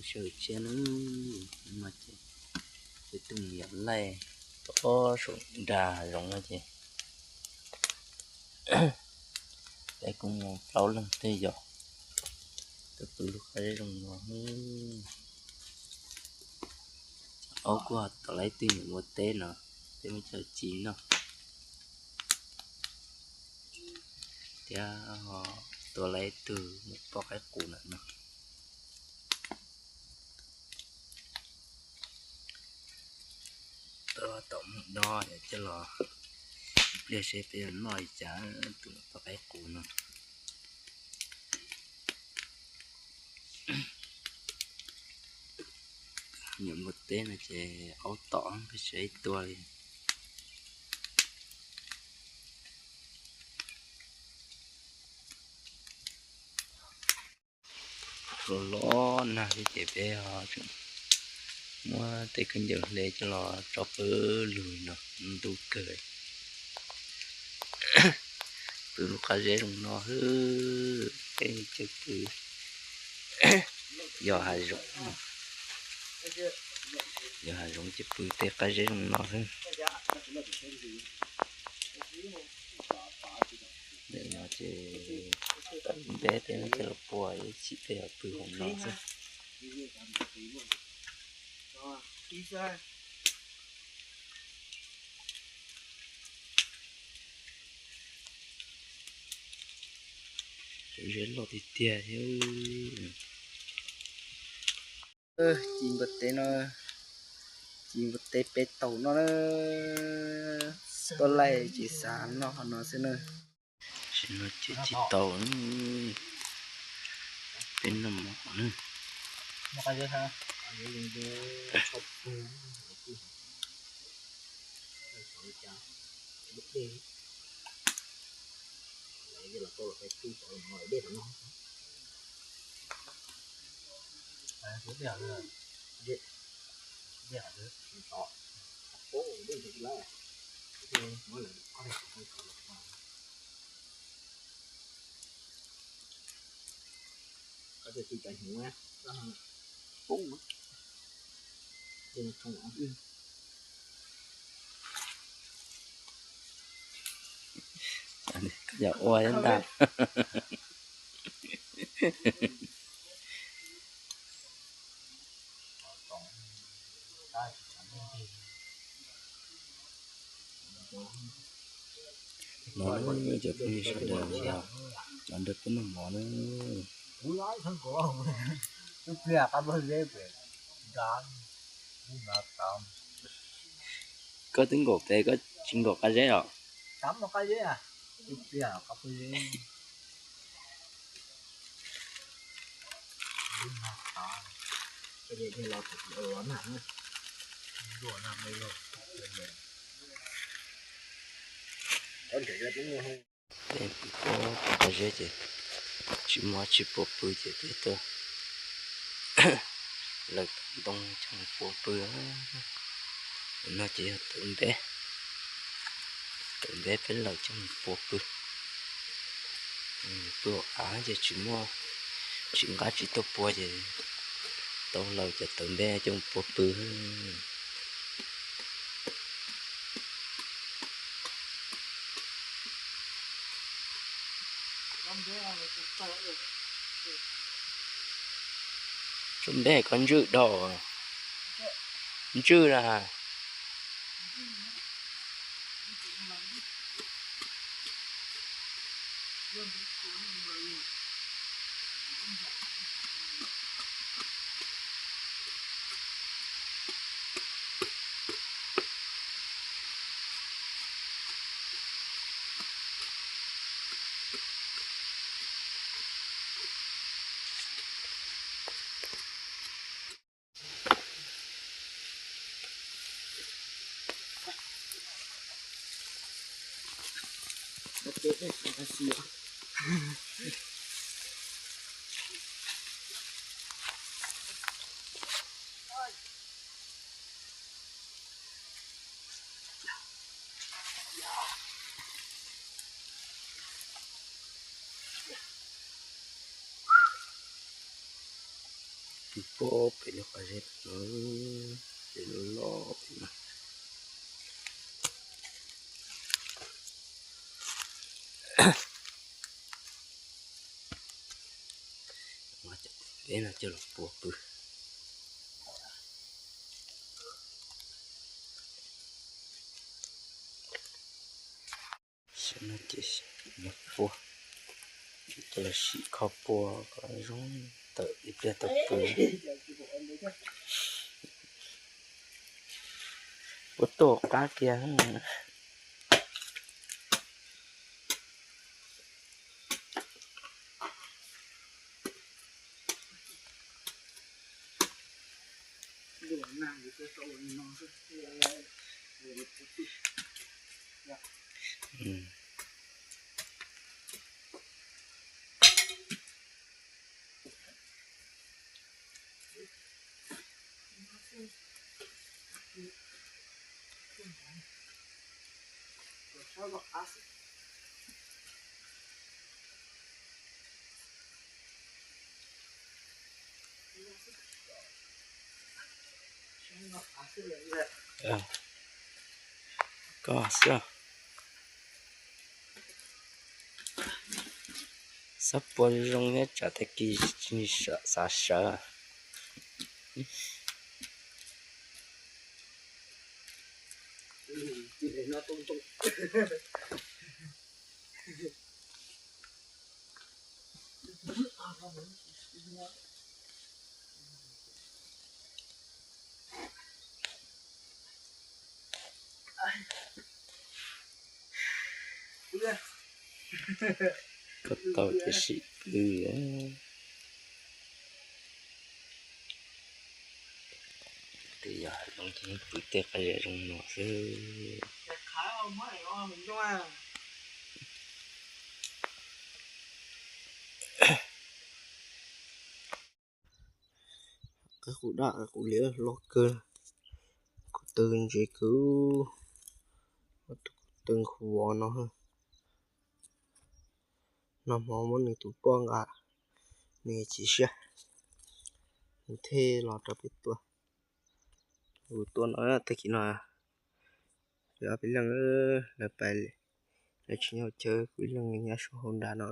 Tsawg tshiab no, no ces peb tuaj mus yos laij, ob saum nrag zoov no ces peb kuj muaj plaub leeg tej yos, tuaj pw lub qab zeb zoo no. Aub kuj tau laib twg nyuam npua teb no, peb muab coj ci noj. Thiab ho tua laib tug poj qaib qus na no. Tab tom mus dob coj los ib pliag seb peb yuav noj li cas tus poj qaib qus no. Nyuam npua teb no ces aub tom peb tsis tua li. Los los nag thiab ces peb ho tseem muab tej khaub ncaws hle coj los tso pawg lug no, ntuj kawg. Pw lub qab zeb zoo no xwb, peb coj pw yos hav zoov, yos hav zoov ces pw tej qab zeb zoo no xwb. Ntawm no ces npeb peb coj los pua ib chim peb yog pw hauv no xwb. Cov zeb loj tiag tiag thiab. Ci npua teb no, ci npua teb peb taug no na. Tuaj laij ces xav noj qhov no xwb na. Tam sim no ces tsis tau, peb noj mov na. Yog ua thiab ntag. No cov phooj ywg sawv daws, cov nrog peb noj mov na. Koj twb nkaum pem, koj tsis nkaum qab zeb os? Peb pw pob pem qab zeb ces tsis muaj dab tsi pua pw ces peb tuaj lawm ntoo coj mus pua pw. No ces yog tawv npeb, tawv npeb peb lawm coj mus pua pw. Pw hauv av ces tsis muaj, tsis nqa tsis tuaj pua ces tau lawm cov tawv npeb coj mus pua pw. Tsuas npeb koj ntswj dhau, ntswj na. Pw Pom pem lub qab zeb no, pem lub loj no. Peb no coj los pua pw. Saib no ces pua, coj los sim kho pua kom zoo tawm ib pliag tau pw. Puab tuaj qab kiag. Koj xwb. Xab pua zoo thiab tsam tag kis tsis xav sawv. Koj tau ces sim pw. Tej yog zoo ces pw tej qab zeb zoo no xwb. Qab qus daj qus liab loj kawg, kuv taw ntse kawg, tus kuv taw nqhuav no. Nag hmo muab nws tus poj nqa, nws chim siab, nws thiaj los rau peb tua. Kuv tua no tag kis no, peb ob peb leeg lawv pais, lawv tsis nyob chaw, kuv ib leeg nyob saum hauv nrad no.